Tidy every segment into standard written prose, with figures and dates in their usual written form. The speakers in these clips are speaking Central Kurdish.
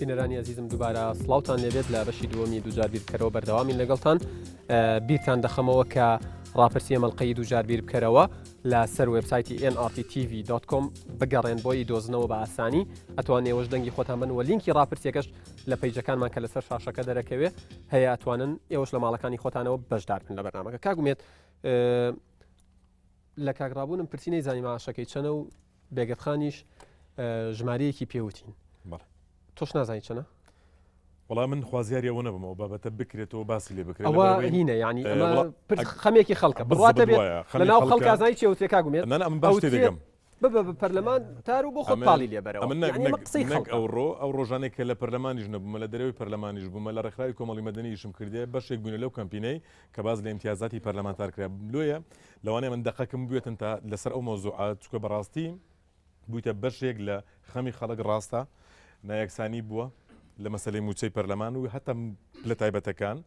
بینەرانی ئەزیزم دووبارە سڵاوتان لێبێت لە بەشی دووەمی دوجار بیرکەرەوە بەردەوامین لەگەڵتان بیرتان دەخەمەوە کە ڕاپرسی ئەمەڵقەی دوجار بیر بکەرەوە لە سەر وێبسایتی nrttv.com بگەڕێن بۆی دۆزنەوە بە ئاسانی ئەتوان ئێوەش دەنگی خۆتان بن و لینکی ڕاپرسیەکەش لە پەیجەکانمان کە لەسەر شاشەکە دەرەکەوێ هەیە ئەتوانن ئێوەش لە ماڵەکانی خۆتانەوە بەشدار بن لە بەرنامەکە کاک ئومێد لە کاک ڕابوونم پرسی نەیزانی معاشەکەی چەنە و بێگەردخانیش ژمارەیەکی پێوتین تۆش نازانی چەنە؟ وەڵا من خوازیاری ئەوە نەبم ئەو بابەتە بکرێتەوە باسی لێ بکرێت ئەوە هینە یعنی ئەمە خەمێکی خەڵکە بڕواتە بێت لە ناو خەڵک ئازای چێوتێ کاک ئومێد من ئەم باش تێدەگەم ببە بە پەرلەمان تار و بۆ خۆت پاڵی لێ بەرەوە. ئەمن یعنی قسەی نەک ئەوڕۆ ئەو ڕۆژانەی کە لە پەرلەمانیش نەبوومە لە دەرەوەی پەرلەمانیش بوومە لە ڕێکخراوی کۆمەڵی مەدەنی ئیشم کردێ بەشێک بووینە لەو کەمپینەی کە باس لە ئیمتیازاتی پەرلەمانتار کرا لۆیە لەوانەیە من دەقەکم بوێتن تا لەسەر ئەو مەوزوعە چونکە بەڕاستی بوویتە بەشێک لە خەمی خەڵک ڕاستە نایەکسانی بووە لە مەسلەی موچەی پەرلەمان و هەتا لە تایبەتەکان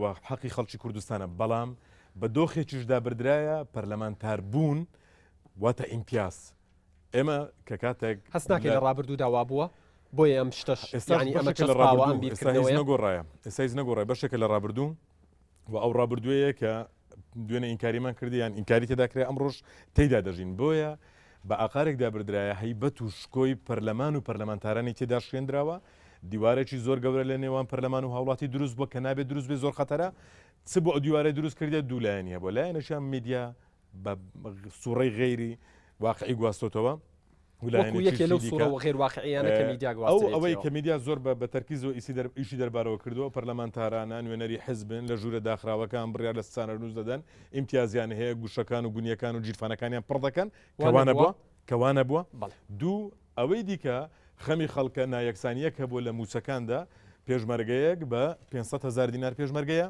و حەقی خەڵکی کوردستانە بەڵام بە دۆخێکیشدا بردرایە پەرلەمانتار بوون واتە ئیمتیاز ئێمە کە کاتێک هەست ناکەی لە ڕابردوودا وابووە بۆیە ئەم شتەش ئێستا یعنی ئەمە بەشێکە لە چەسپاوە ئەم ڕابردوو ئێستا هیچ بیرکردنەوەیە نەگۆڕایە ئێستا هیچ نەگۆڕایە بەشێکە لە ڕابردوو و ئەو ڕابردووەیە کە دوێنێ ئینکاریمان کردی یان ئینکاری تێدا کرا ئەمڕۆش تێیدا دەژین بۆیە بە ئاقارێکدا بردرایە هەیبەت و شکۆی پەرلەمان و پەرلەمانتارانی تێدا شکێندراوە دیوارێکی زۆر گەورە لە نێوان پەرلەمان و هاوڵاتی دروست بووە کە نابێت دروست بێ زۆر خەتەرە چ بۆ ئەو دیوارەی دروست کردێ دوو لایەنی هەبووە لایەنێکیان میدیا بە سوڕەی غەیری واقعی گواستۆتەوە وەکو یەکێ لەو سوڕە و غەیر واقعیانە کە میدیا ئەو ئەوەی کە میدیا زۆر بە بە تەرکیز و ئیسی دەر ئیشی دەربارەوە کردووە پەرلەمانتارانە نوێنەری حزبن لە ژوورە داخراوەکان بڕیار لە سانەرنووس دەدەن ئیمتیازیان هەیە گوشەکان و گونیەکان و گیرفانەکانیان پڕ دەکەن کە وا نەبووە کە وا نەبووە دوو ئەوەی دیکە خەمی خەڵکە نایەکسانییەک هەبووە لە مووچەکاندا پێشمەرگەیەک بە 500 هەزار دینار پێشمەرگەیە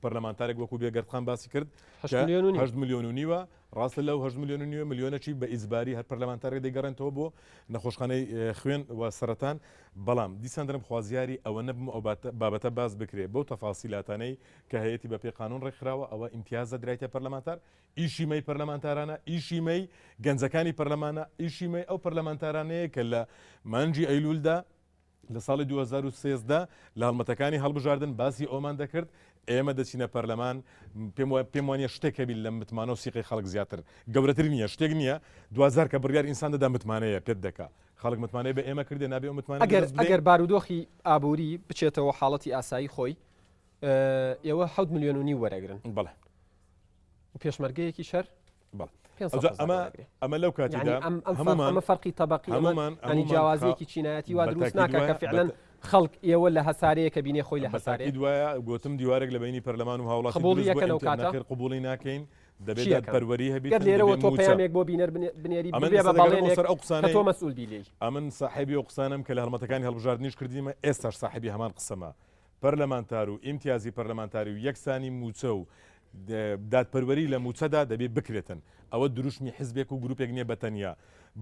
پەرلەمانتارێک وەکو بێگەردخان باسی کرد هەشت ملیۆن و نیوە ڕاستە لەو هەشت ملیۆن و نیوە ملیۆنەکی بە ئیجباری هەر پەرلەمانتارێک دەیگەڕێنتەوە بۆ نەخۆشخانەی خوێن و سەرەتان بەڵام دیسان دەرم خوازیاری ئەوە نەبم ئەو بابەتە باس بکرێ بەو تەفاسیلاتانەی کە هەیەتی بە پێی قانون ڕێکخراوە ئەوە ئیمتیازە درایتە پەرلەمانتار ئیشی مەی پەرلەمانتارانە ئیشی مەی گەنجەکانی پەرلەمانە ئیشی مەی ئەو پەرلەمانتارانەیە کە لە مانگی ئەیلولدا لە ساڵی 2013 لە هەڵمەتەکانی هەڵبژاردن باسی ئەومان دەکرد ئێمە دەچینە پەرلەمان پێم پێم وانە شتێک هەبی لە متمانە و سیقی خەڵک زیاتر گەورەتر نییە شتێک نییە دوازار کە بڕیار ئینسان دەدا متمانەیە پێت دەکا خەڵک متمانەی بە ئێمە کردێ نابێ ئەو متمانە ئەگەر ئەگەر بارودۆخی ئابووری بچێتەوە حاڵەتی ئاسایی خۆی ئێوە حەوت ملیۆن و نیو وەرەگرن بەڵێ و پێشمەرگەیەکی شەر ئەمە ئەمە لەو کاتیدا ئەمە فەرقی تەبقی هەمومان ئەنی جیاوازیەکی چینایەتی وا دروست ناکە کە فعلەن خەڵک ئێوە لە هەسارەیە کە بینێ خۆی لە هەسارەیە دوایە گوتم دیوارێک لە بینی پەرلەمان و هاوڵاتی قبوڵی یەکەن ئەو کاتە قبوڵی ناکەین دەبێت دادپەروەری هەبێت گەر لێرەوە تۆ پەیامێک بۆ بینەر بنێری ببێ بە بەڵێنێک سەر ئەو قسانەی کە تۆ مەسئول بی لێی ئەمن ساحێبی ئەو قسانەم کە لە هەڵمەتەکانی هەڵبژاردنیش کردیمە ئێستاش ساحێبی هەمان قسەمە پەرلەمانتار و ئیمتیازی پەرلەمانتاری و یەکسانی مووچە و دادپەروەری لە مووچەدا دەبێ بکرێتن. ئەوە دروشمی حزبێک و گروپێک نییە بە تەنیا.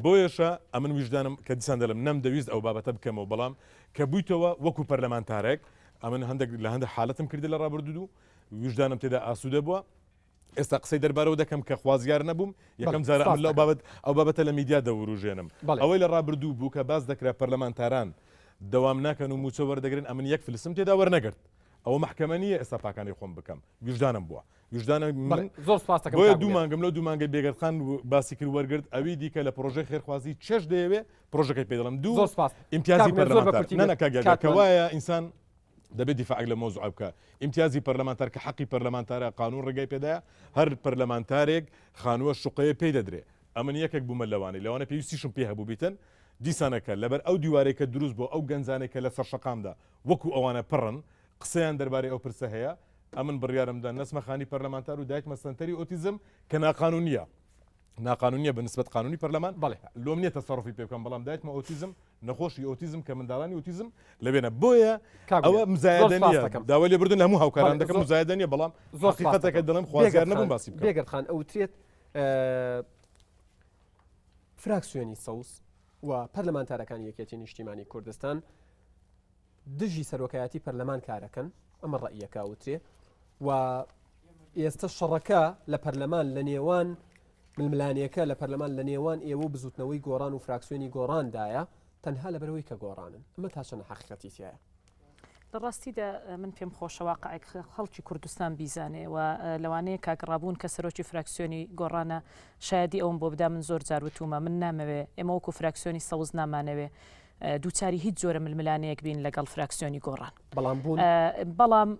بۆیەشە ئەمن ویژدانم کە دیسان دەڵێم نەمدەویست ئەو بابەتە بکەمەوە بەڵام کە بوویتەوە وەکو پەرلەمانتارێک ئەمن هەندێک لە هەندێک حالەتم کردی لە ڕابردوو و ویژدانم تێدا ئاسوودە بووە. ئێستا قسەی دەربارەوە دەکەم کە خوازیار نەبووم یەکەم جارە ئەمن لەو بابەت ئەو بابەتە لە میدیا دەوروژێنم ئەوەی لە ڕابردوو بوو کە باس دەکرا پەرلەمانتاران دەوام ناکەن و مووچە وەردەگرن ئەمن یەک فلسم تێدا وەرنەگرت ئەوە مەحکەمە نییە ئێستا پاکانەی خۆم بکەم ویژدانم بووە ویژدانە من زۆر سپاس دەکەم بۆیە دوو مانگم لەو دوو مانگەی بێگەردخان باسی کرد وەرگرت ئەوی دیکە لە پرۆژەی خێرخوازی چێژ دەیەوێ پرۆژەکەی پێ دەڵێم دوو زۆر سپاس ئیمتیازی پەرلەمانتار نا نا کاک یادگار کە وایە ئینسان دەبێت دیفاعێک لە مەوزوعە بکا. ئیمتیازی پەرلەمانتار کە حەقی پەرلەمانتارە قانون ڕێگای پێدایە هەر پەرلەمانتارێک خانووە شوقەیە پێی دەدرێ. ئەمن یەکێک بوومە لەوانەی لەوانە پێویستیشم پێ هەبووبیتن دیسانەکە لەبەر ئەو دیوارەی کە دروست بووە ئەو گەنجانەی کە لەسەر شەقامدا وەکو ئەوانە پڕن قسەیان دەربارەی ئەو پرسە هەیە ئەمن بڕیارم دا نەچمە خانی پەرلەمانتار و دایکمە سەنتەری ئۆتیزم کە ناقانونیە ناقانونیە بە نسبەت قانونی پەرلەمان بەڵێ. لۆم نیە تەسەڕوفی پێ بکەم بەڵام دایکمە ئۆتیزم نەخۆشی ئۆتیزم کە منداڵانی ئۆتیزم لەوێنە بۆیە ئەوە مزایدە نیە داوای لێبوردن لە هەموو هاوکاران دەکەم مزایدە نیە بەڵام زۆر حەقیقەتەکە دەڵێم خوازیار نەبووم باسی بکەم. بێگەرد خان ئەوترێت فراکسیۆنی سەوز و پەرلەمانتارەکانی یەکێتی نیشتیمانی کوردستان دژی سەرۆکایەتی پەرلەمان کارەکەن ئەمە ڕەئیەکە ئەوترێ و ئێستا شەڕەکە لە پەرلەمان لە نێوان ململانێکە لە پەرلەمان لە نێوان ئێوە و بزوتنەوەی گۆڕان و فراکسیۆنی گۆڕاندایە. تەنها لەبەرئەوەی کە گۆڕانن. ئەمە تا چەند حەقیقەتی تیایە؟ لە ڕاستیدا من پێم خۆشە واقعێک خەڵکی کوردستان بیزانێ و لەوانەیە کاک ڕابوون کە سەرۆکی فراکسیۆنی گۆڕانە شایەدی ئەوم بۆ بدا من زۆر جار وتومە من نامەوێ ئێمە وەکو فراکسیۆنی سەوز نامانەوێ دووچاری هیچ جۆرە ململانێیەک بین لەگەڵ فراکسیۆنی گۆڕان. بەڵام بوون. بەڵام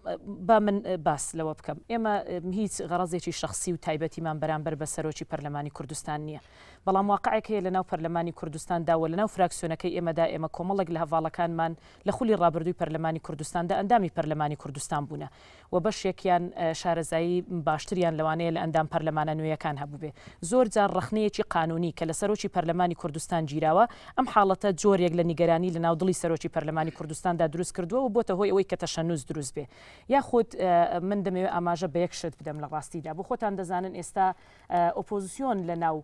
با من باس لەوە بکەم ئێمە هیچ غەڕەزێکی شەخسی و تایبەتیمان بەرامبەر بە سەرۆکی پەرلەمانی کوردستان نییە. بەڵام واقعێک هەیە لەناو پەرلەمانی کوردستاندا و لەناو فراکسیۆنەکەی ئێمەدا ئێمە کۆمەڵێک لە هەڤاڵەکانمان لە خولی ڕابردووی پەرلەمانی کوردستاندا ئەندامی پەرلەمانی کوردستان بوونە و بەشێکیان شارەزایی باشتریان لەوانەیە لە ئەندام پەرلەمانە نوێیەکان هەبووبێ. زۆر جار ڕەخنەیەکی قانوونی کە لە سەرۆکی پەرلەمانی کوردستان گیراوە، ئەم حاڵەتە جۆرێک لە نیگەرانی لەناو دڵی سەرۆکی پەرلەمانی کوردستاندا دروست کردووە و بۆتە هۆی ئەوەی کە تەشەنوج دروست بێ. یاخود من دەمەوێ ئاماژە بە یەک شت بدەم لە ڕاستیدا بۆ خۆتان دەزانن ئێستا ئۆپۆزسیۆن لە ناو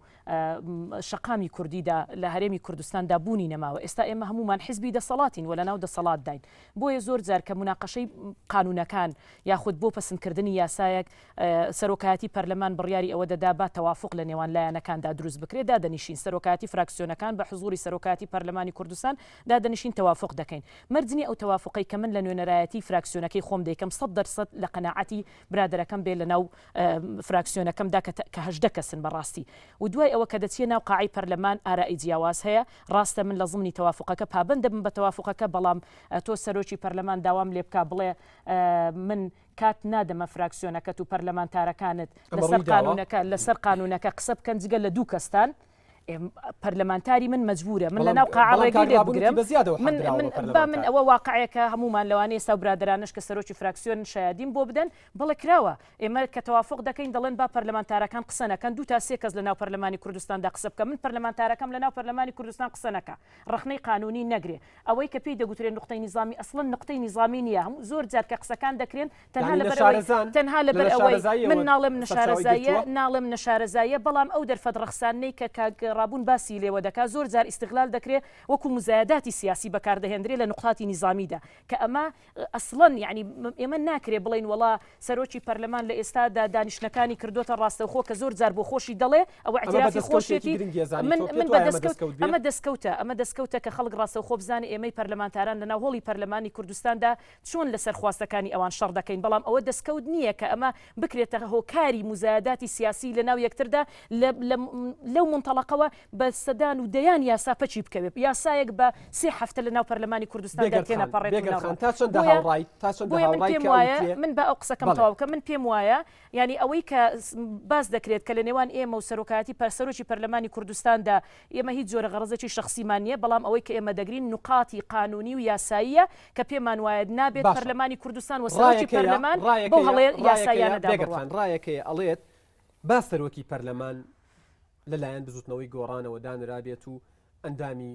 شەقامی کوردیدا لە هەرێمی کوردستاندا بوونی نەماوە. ئێستا ئێمە هەموومان حیزبی دەسەڵاتین و لە ناو دەسەڵاتداین. بۆیە زۆر جار کە موناقەشەی قانوونەکان یاخود بۆ پەسندکردنی یاسایەک سەرۆکایەتی پەرلەمان بڕیاری ئەوە دەدا با تەوافوق لە نێوان لایەنەکاندا دروست بکرێ دادەنیشین سەرۆکایەتی فراکسیۆنەکان بە حزووری سەرۆکایەتی پەرلەمانی کوردستان دادەنیشین تەوافوق دەکەین. مەرج نییە ئەو تەوافوقەی کە من لە نوێنەرایەتی فراکسیۆنەکەی خۆم دەیکەم 100% لە قەناعەتی برادەرەکەم بێ لە ناو فراکسیۆنەکەمدا کە 18 کەسن بە ڕاستی و دوای ئەوە کە دەچیە ناو قاعەی پەرلەمان ئارای جیاواز هەیە ڕاستە من لە زمنی تەوافوقەکە پابەند دەبم بە تەوافوقەکە بەڵام تۆ سەرۆکی پەرلەمان داوام لێ بکا بڵێ من کات نادەمە فراکسیۆنەکەت و پەرلەمانتارەکانت لەسەر قانونەکە لەسەر قانونەکە قسە بکەن جگە لە دوو کەستان پەرلەمانتاری من مەجبورە من لەناو قاعە ڕێگەی لێ بگرم من من با من ئەوە واقعێکە هەمومان لەوانەیە ئێستا و برادەرانش کە سەرۆکی فراکسیۆن شایەدیم بۆ بدەن بەڵێ کراوە ئێمە کە تەوافق دەکەین دەڵێن با پەرلەمانتارەکان قسە نەکەن دوو تا سێ کەس لەناو پەرلەمانی کوردستاندا قسە بکە من پەرلەمانتارەکەم لەناو پەرلەمانی کوردستان قسە نەکا ڕەخنەی قانونی نەگرێ ئەوەی کە پێی دەگوترێ نوقتەی نیزامی ئەسڵەن نوقتەی نیزامی نییە هەموو زۆر جار کە قسەکان دەکرێن تەنها یانی لەبەر ئەوەی نەشارەزان؟ تەنها لە لەبەر ئەوەی نەشارەزاییەوە من ناڵێم سەرچاوەی نەشارەزاییە گرتووە؟ ناڵێم نەشارەزاییە بەڵام ئەو دەرفەت ڕەخساندنەی کە کاک ڕابوون باسی لێوە دەکا زۆر جار ئیستغلال دەکرێ وەکوو موزایەداتی سیاسی بەکار دەهێندرێ لە نوقتاتی نیزامیدا کە ئەمە ئەسڵەن یەعنی ئێمە ناکرێ بڵێین وەڵا سەرۆکی پەرلەمان لە ئێستادا دانیشتنەکانی کردۆتە ڕاستەوخۆ کە زۆر جار بۆ خۆشی دەڵێ ئەوە ئەمە بە ئیعترافی دەستکەوتێکی خۆشیەتی گرنگی ئەزانی من تۆ پێت من بە وایە ئەمە دەستکەوت دەستکەوت بێ؟ ئەمە دەستکەوتە ئەمە دەستکەوتە کە خەڵک ڕاستەوخۆ بزانێ ئێمەی پەرلەمانتاران لەناو هۆڵی پەرلەمانی کوردستاندا چۆن لەسەر خواستەکانی ئەوان شەڕ دەکەین بەڵام ئەوە دەستکەوت نییە کە ئەمە بکرێتە هۆکاری موزایەداتی سیاسی لەناو یەکتردا لە لە لەو مونتەڵەقەوە بە سەدان و دەیان یاسا پەکی بکەوێ یاسایەک بە سێ هەفتە لە ناو پەرلەمانی کوردستاندا بێگەرد خان تێنەپەڕێت و بێگەرد خان نەڕوات تا چەندە بۆیە هاوڕایت تا چەندە بۆیە من هاوڕای پێم کە وایە ئەوترێ من با ئەو قسەکەم بەڵێ. تەواو بکەم من پێم وایە یانی ئەوەی کە باس دەکرێت کە لە نێوان ئێمە و سەرۆکایەتی پەر سەرۆکی پەرلەمانی کوردستاندا ئێمە هیچ جۆرە غەڕەزێکی شەخسیمان نییە بەڵام ئەوەی کە ئێمە دەگرین نوقاتی قانونی و یاساییە کە پێمان وایە نابێت باشە پەرلەمانی کوردستان و سەرۆکی ڕایەک هەیە پەرلەمان ڕایەک بەو هەیە هەڵەیە ڕایەک هەیە یاساییانەدا بێگەرد بڕوا. خان ڕایەک هەیە ئەڵێت با سەرۆکی پەرلەمان لە لایەن بزوتنەوەی گۆڕانەوە دانرابێت و ئەندامی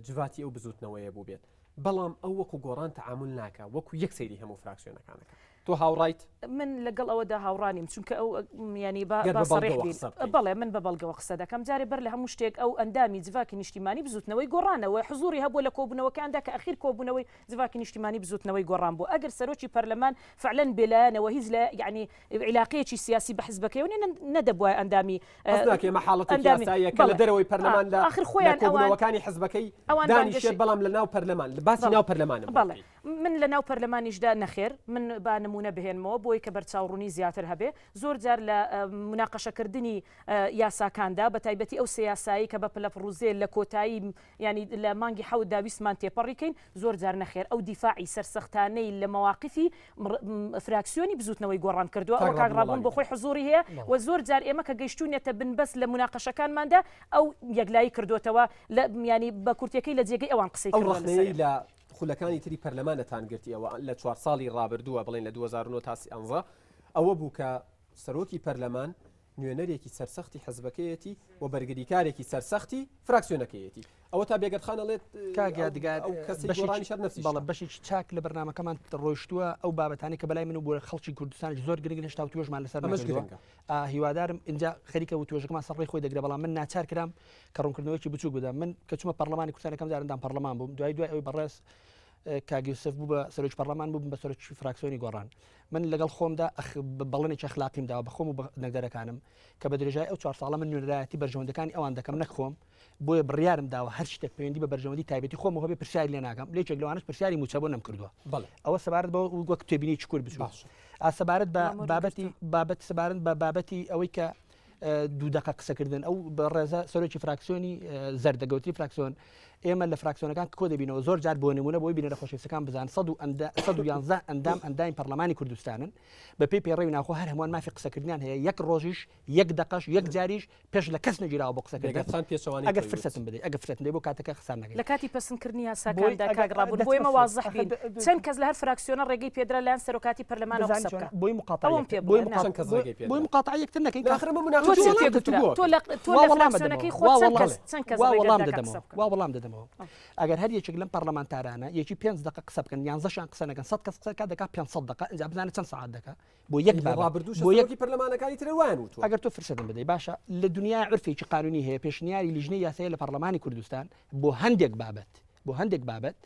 جڤاتی ئەو بزوتنەوەیە بووبێت بەڵام ئەو وەکو گۆڕان تەعامول ناکا وەکو یەک سەیری هەموو فراکسیۆنەکان ئەکا تۆ هاوڕایت؟ من لەگەڵ ئەوەدا هاوڕانیم چونکە ئەو یانی با گەر با بە سەڕیح بەڵگەوە بین قسە بکەین. بەڵێ من بە بەڵگەوە قسە دەکەم جارێ بەر لە هەموو شتێک ئەو ئەندامی جڤاکی نیشتیمانی بزوتنەوەی گۆڕانە و حزوڕی هەبووە لە کۆبوونەوەکاندا کە ئەخیر کۆبوونەوەی جڤاکی نیشتیمانی بزوتنەوەی گۆڕان بوو ئەگەر سەرۆکی پەرلەمان فعلەن بێلایەنە و هیچ لە یانی عیلاقەیەکی سیاسی بە حزبەکەیەوە نیە نەدەبوایە ئەندامی هەست ناکەی ئەمە حاڵەتێکی ئەندامی یاساییە کە لە بەڵێ دەرەوەی پەرلەمان لە ئاخر لە خۆیان ئەوان کۆبوونەوەکانی حزبەکەی ئەوان دانیشێت بانگەشەی بەڵام لە ناو پەرلەمان باسی بەڵێ ناو پەرلەمانم بۆ بەڵێ بکەی. من لە ناو پەرلەمانیشدا نەخێر من با نموونە بهێنمەوە بۆی کە بەرچاوڕوونی زیاتر هەبێ زۆر جار لە موناقەشەکردنی یاساکاندا بە تایبەتی ئەو سێ یاسایەی کە بە پلەپڕوزێ لە کۆتایی یانی لە مانگی حەوتدا ویستمان تێپەڕی کەین، زۆر جار نەخێر ئەو دیفاعی سەرسەختانەی لە مەواقفی فراکسیۆنی بزووتنەوەی گۆڕان کردووە، کاک ئەوە کاک ڕابوون ڕابوون وەڵامی بۆ خۆی بدە. حزووری هەیە و زۆر جار ئێمە کە گەیشتووینەتە بنبەست لە موناقەشەکانماندا ئەو یەکلایی کردۆتەوە لە یانی بە کورتیەکەی لە جێگەی ئەوان قسەی ئەو کردووە ڕەخنەیەی لەسەر لە خولەکانی تری پەرلەمانتان گرتیەوە لە چوار ساڵی ڕابردووە بڵێین لە 2009 تا 13 ئەوە بوو کە سەرۆکی پەرلەمان نوێنەرێکی سەرسەختی حزبەکەیەتی و بەرگریکارێکی سەرسەختی فراکسیۆنەکەیەتی. ئەوەتا بێگەرد خان ئەڵێت کاک یادگار ئەو کەسەی بەشێکی گۆڕانیش هەر نەفسی بەڵێ شتە. بەشێکی چاک لە بەرنامەکەمان ڕۆیشتووە ئەو بابەتانەی کە بەلای من و بۆ خەڵکی کوردستانیش زۆر گرنگن هێشتا وتوێژمان لەسەر ئەمەش نەکردووە گرنگە. ئا، هیوادارم ئینجا خەریکە وتوێژەکەمان سەر ڕێی خۆی دەگرێ بەڵام من ناچار کرام کە ڕوونکردنەوەیەکی بچووک بدەم من کە چوومە پەرلەمانی کوردستان یەکەم جار ئەندام پەرلەمان بووم دوای دوای ئەوەی بەڕێز کاک یوسف بوو بە سەرۆکی پەرلەمان بووم بە سەرۆکی فراکسیۆنی گۆڕان من لەگەڵ خۆمدا بەڵێنێکی ئەخلاقیم داوە بە خۆم و بە دەنگدەرەکانم کە بە درێژای ئەو چوار ساڵە من نوێنەرایەتی بەرژەوەندەکانی ئەوان دەکەم نەک خۆم بۆیە بڕیارم داوە هەر شتێک پەیوەندی بە بەرژەوەندی تایبەتی خۆمەوە هەبێ پرسیاری لێ ناکەم لێکێک لەوانەش پرسیاری مووچە بۆ نەمکردووە بەڵێ ئەوە سەبارەت بە وەک تێبینی چکور بچوو باشە ئا سەبارەت بە وەڵام بابەتی وەرگرتووە. بابەت سەبارەت بە بابەتی ئەوەی کە دوو دەقە قسەکردن ئەو بەڕێزە سەرۆکی فراکسیۆنی زەردە گەوتری فراکسیۆن ئێمە لە فراکسیۆنەکان کۆ دەبینەوە زۆر جار بۆ نمونە بۆی بینەرە خۆشەویستەکان بزان 111 ئەندام ئەندامی پەرلەمانی کوردستانن بە پێی پەیڕەوی ناوخۆ هەر هەمووان مافی قسەکردنیان هەیە یەک ڕۆژیش یەک دەقەش یەک جاریش پێش لە کەس نەگیراوە بۆ قسەکردن بێگەردخان پێچەوانەی ئەگەر تۆی وت. فرسەتم بدەی ئەگەر فرسەتم بدەی بۆ کاتەکە خسار نەکەین. لە کاتی پەسندکردنی بۆی یاساکاندا ئەگەر کاک ڕابوور بۆ دەچمە ئێمە سەر وازح ئەخە بین د- د- چەند کەس لە هەر فراکسیۆنە ڕێگەی پێدرا لایەن سەرۆکاتی پەرلەمانەوە دەزانی قسە چۆنە بکا بۆی مقاتعە ئەوەم یەکتر پێ بۆی بڵێ نا. مقا- چەند کەس بۆی- ڕێگەی پێدرا؟ بۆی مقاتعە یەکتر نەکەین نا کاک ئاخر ئەمە تۆ مناقەشە چیت وەڵام پێ گوترا گفتوگۆ تۆ لە تۆ وا لە وەڵام فراکسیۆنەکەی دەدەمەوە خۆت وا چەند وەڵام کەس چەند کەس وا ڕێگەت وەڵام دا کە دەدەمەوە قسە بکەن وا وەڵام دەدەمەوە ئەگەر هەر یەکێک لەم پەرلەمانتارانە یەکی پێنج دەقە قسە بکەن یانزەشیان قسە نەکەن 100 کەس قسە بکات دەکا 500 دەقە ئینجا بزانە چەند سەعات دەکا بۆ یەک لە بابەت ڕابردووش بۆ یەک سەرۆکی پەرلەمانەکانی تر وایان وتووە. ئەگەر تۆ فرسەتم بدەی باشە لە دنیا عورفێکی قانونی هەیە پێشنیاری لیژنەی یاسایی لە پەرلەمانی کوردستان بۆ هەندێک بابەت بۆ هەندێک بابەت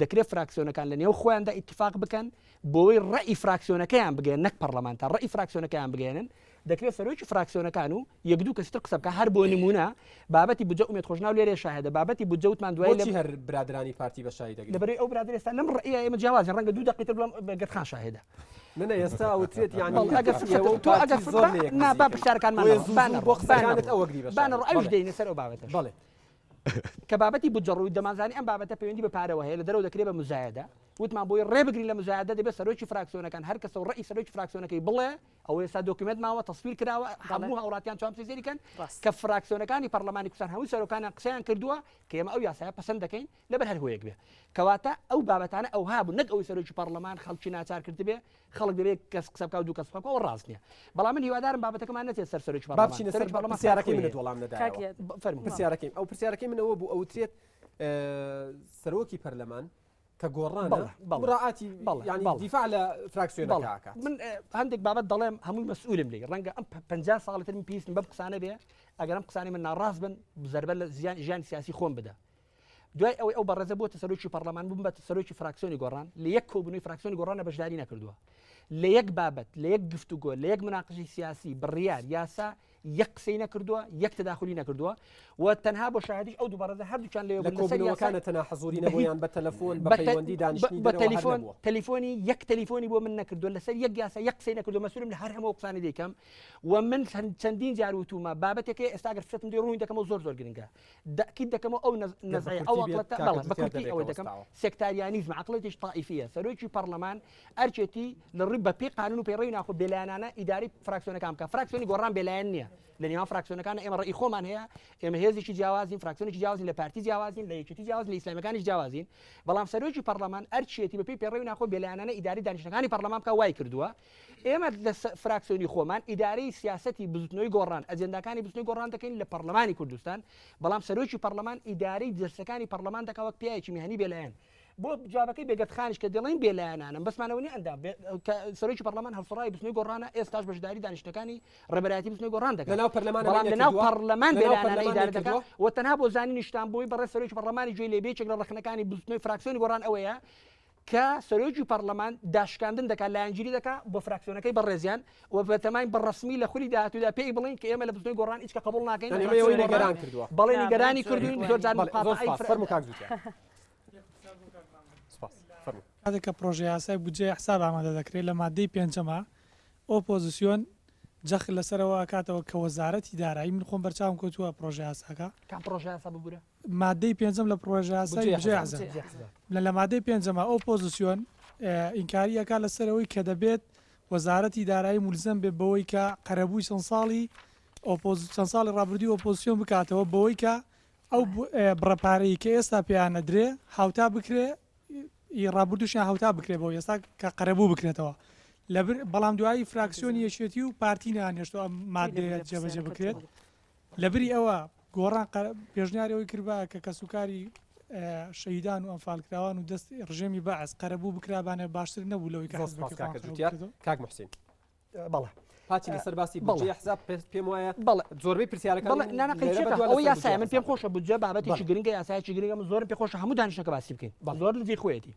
دەکرێت فراکسیۆنەکان لە نێو خۆیاندا ئیتفاق بکەن بۆی ڕەئی فراکسیۆنەکەیان بگەن نەک پەرلەمانتار ڕەئی فراکسیۆنەکەیان بگەێنن دەکرێت سەرۆکی فراکسیۆنەکان و یەک دوو کەسی تر قسە بکە هەر بۆ نمونە بابەتی بودجە ئومێد خۆشناو لێرەیە شاهێدە بابەتی بودجە وتمان دوای بۆچی هەر برادرانی پارتی بە شاهی دەگری؟ لەبەرەی ئەو برادەر ئێستا لەم ڕەئیە ئێمە جیاوازین ڕەنگە دوو دەقەی تر بڵێم بێگەرد خان شاهێدە. نە نە ئێستا ئەوترێت یانی بەڵێ ئەگەر ئێوە فرسەت و تۆ ئەگەر پارتی زۆر فرسەت لە یەک نا با نزیکن. پرسیارەکانمان بۆیە نەڕۆ زوو با زوو نەڕۆ بۆ با قسەکانت نەڕۆ ئەوە گری بە با شاهید. نەڕۆ ئەویش بەڵێ دێینە سەر ئەو بابەتەش. بەڵێ. کە بابەتی بودجە ڕووی دەمانزانی ئەم بابەتە پەیوەندی بە پارەوە هەیە لە دەرەوە دەکرێ بە مزایەدە وتمان بۆی ڕێ بگرین لە مزایەدە دەبێت سەرۆکی فراکسیۆنەکان هەر کەسە و ڕەئی سەرۆکی فراکسیۆنەکەی بڵێ ئەوە ئێستا document ماوە تەسویر کراوە هەموو هاوڵاتیان توان سەیری کەن کە فراکسیۆنەکانی پەرلەمانی کوردستان هەموو سەرۆکانیان قسەیان کردووە کە ئێمە ئەو یاسایە پەسەند دەکەین لەبەر هەر هۆیەک بێ کەواتە ئەو بابەتانە ئەوها بوو نەک ئەوەی سەرۆکی پەرلەمان خەڵکی ناچار کردبێ خەڵک دەبێت کەس قسە بکا و دوو کەس قسە بکا ئەوە ڕاست نییە بەڵام من هیوادارم بابەتەکەمان نەچێت سەر سەرۆکی با پەرلەمان بچینە سەر سەرۆکی پەرلەمان پرسیارەکەی خۆی منت هەیە. وەڵام کاک نەدایەوە یاد. فەرموو. پرسیارەکەیم ئەو پرسیارەکەی من ئەوە بوو ئەوترێت سەرۆکی پەرلەمان کە گۆڕانە بەڵێ، بەڵێ. مراعاتی بەڵێ، یانی بەڵێ. دیفاع لە فراکسیۆنەکە بەڵێ. ئەکات. من هەندێک بابەت دەڵێم هەمووی مەسئولم لێی ڕەنگە ئەم 50 ساڵی تر من پێویستم بەم قسانە بێ ئەگەر ئەم قسانەی من ناڕاست بن زەربە لە زیان ژیانی سیاسی خۆم بدە دوای ئەوەی ئەو بەڕێزە بۆتە سەرۆکی پەرلەمان بووم بە سەرۆکی فراکسیۆنی گۆڕان لە یەک کۆبوونەوەی فراکسیۆنی گۆڕانە بەشداری نەکردووە لە یەک بابەت لە یەک گفتوگۆ لە یەک مناقشەی سیاسی بڕیار یاسا یەک قسەی نەکردووە یەک تەداخلی نەکردووە و تەنها بۆ شاهدیش ئەو دوو بەڕێزە هەردووکیان لەوێ لە بوون لەسەر یاسای کۆبوونەوەکانە تەنها حزوری نەبوو یان بە تەلەفۆن بە بە تە- پەیوەندی دانیشتنی بە دەرەوە هەر تەلیفۆن نەبووە. تەلیفۆنی یەک تەلیفۆنی بۆ من نەکردووە لەسەر یەک یاسا یەک قسەی نەکردووە مەسئولم لە هەر هەموو ئەو قسانەی دەیکەم و من چەندین جار وتومە بابەتێک هەیە ئێستا گەر فرسەتم دێ ڕوونی دەکەمەوە زۆر زۆر گرنگە تەئکید دەکەمەوە ئەو نەزعەیە ئەو عەقڵەتە بەڵێ بە کورتی ئەوە دەکەم سێکتاریانیزم عەقڵێتیش تائیفیە سەرۆکی پەرلەمان ئەرکێتی لە ڕووی بە پێی قانون و پەیڕەوی ناخۆ بێلایەنانە ئیداری فراکسیۆنەکان بکە فراکسیۆنی گۆڕان بێلایەن نییە لە نێوان فراکسیۆنەکان ئێمە ڕەئی خۆمان هەیە ئێمە هێزێکی جیاوازین فراکسیۆنێکی جیاوازین لە پارتی جیاوازین لە یەکێتی جیاواز لە ئیسلامیەکانیش جیاوازین بەڵام سەرۆکی پەرلەمان ئەرکێتی بە پێی پەیڕەوی ناخۆ بێلایەنانە ئیداری دانیشتنەکانی پەرلەمان بکە وای کردووە ئێمە لە فراکسیۆنی خۆمان ئیدارەی سیاسەتی بزوتنەوەی گۆڕان، ئەجێنداکانی بزوتنەوەی گۆڕان دەکەین لە پەڕلەمانی کوردستان، بەڵام سەرۆکی پەڕلەمان ئیدارەی جەلسەکانی پەڕلەمان دەکا وەک پیاوێکی میهەنی بێلایەن. بۆ جوابەکەی بێگەرد خانیش کە دەڵێین بێلایەنانە، مەبەستمان ئەوە نییە ئەندام بێ، کە سەرۆکی پەڕلەمان هەڵسوڕاوی بزوتنەوەی گۆڕانە، ئێستاش بەشداری دانیشتنەکانی ڕێبەرایەتی بزوتنەوەی گۆڕان دەکات. لەناو پەرلەمان بەڵام ئەمەی لەناو نەکردووە؟ پەڕلەمان لەناو بێلایەنانە پەرلەمان ئیدارە دەکا نەیکردووە؟ و تەنها بۆ زانینیشتان بۆی بەڕێز سەرۆکی پەڕلەمانی گوێی لێ بێ، یەکێک لە ڕەخنەکانی بزوتنەوەی فراکسیۆنی گۆڕان ئەوەیە کە سەرۆکی پەڕلەمان داشکاندن دەکات، لایەنگیری دەکات بۆ فراکسیۆنەکەی بەڕێزیان و بەتەماین بە ڕەسمی لە خولی داهاتوودا پێی بڵێین کە ئێمە لە بزوتنەوەی گۆڕان هیچ کە قبوڵ ناکەین یانی ئەمە ئێوەی نیگەران کردووە. بەڵێ نیگەرانی کردووین زۆر جار بەڵێ زۆر مقاتەعەی سوپاس. فەرموو کاک جوتیار. سوپاس. فەرموو. کاتێک کە پڕۆژەیاسای بودجەی ئەحزاب ئامادە دەکرێت لە ماددەی پێنجەما ئۆپۆزسیۆن جەخت لەسەر ئەوە ئەکاتەوە کە وەزارەتی دارایی من خۆم بەرچاوم کەوتووە پڕۆژەیاساکە. کام پڕۆژەیاسا ببورە؟ مادەی پێنجەم لە پڕۆژەیاسای بودجەی ئەحزاب لە لە مادەی پێنجەما ئۆپۆزسیۆن ئینکاری ئەکات لەسەر ئەوەی کە دەبێت وەزارەتی دارایی مولزەم بێت بەوەی کە قەرەبووی چەند ساڵی ئۆپۆز چەند ساڵی ڕابردووی ئۆپۆزسیۆن بکاتەوە بەوەی کە ئەو بڕە پارەی کە ئێستا پێیان ئەدرێ هاوتا بکرێ ی ڕابردووشیان هاوتا بکرێ بۆ ئێستا کە قەرەبوو بکرێتەوە لەبر بەڵام دوایی فراکسیۆنی یەکێتی و پارتی نەیانهێشتووە ئەم مادەیە جێبەجێ بکرێت لەبری ئەوە گۆڕان پێشنیاری ئەوەی کردبا کە کەسوکاری شەهیدان و ئەنفالکراوان و دەست ڕژێمی بەعس قەرەبوو بکرابانە باشتر نەبوو لەوەی کە زۆر سپاس کاکە جوتیار کاک محسین بەڵێ پاچی لەسەر باسی بودجەی حساب پێم وایە بەڵێ زۆربەی پرسیارەکان بەڵێ نا نا قەیچێکە ئەوە یاسایە من پێم خۆشە بودجە بابەتێکی گرنگە یاسایەکی گرنگە من زۆرم پێ خۆشە هەموو دانیشتنەکە باسی بکەین زۆر لە جێی خۆیەتی.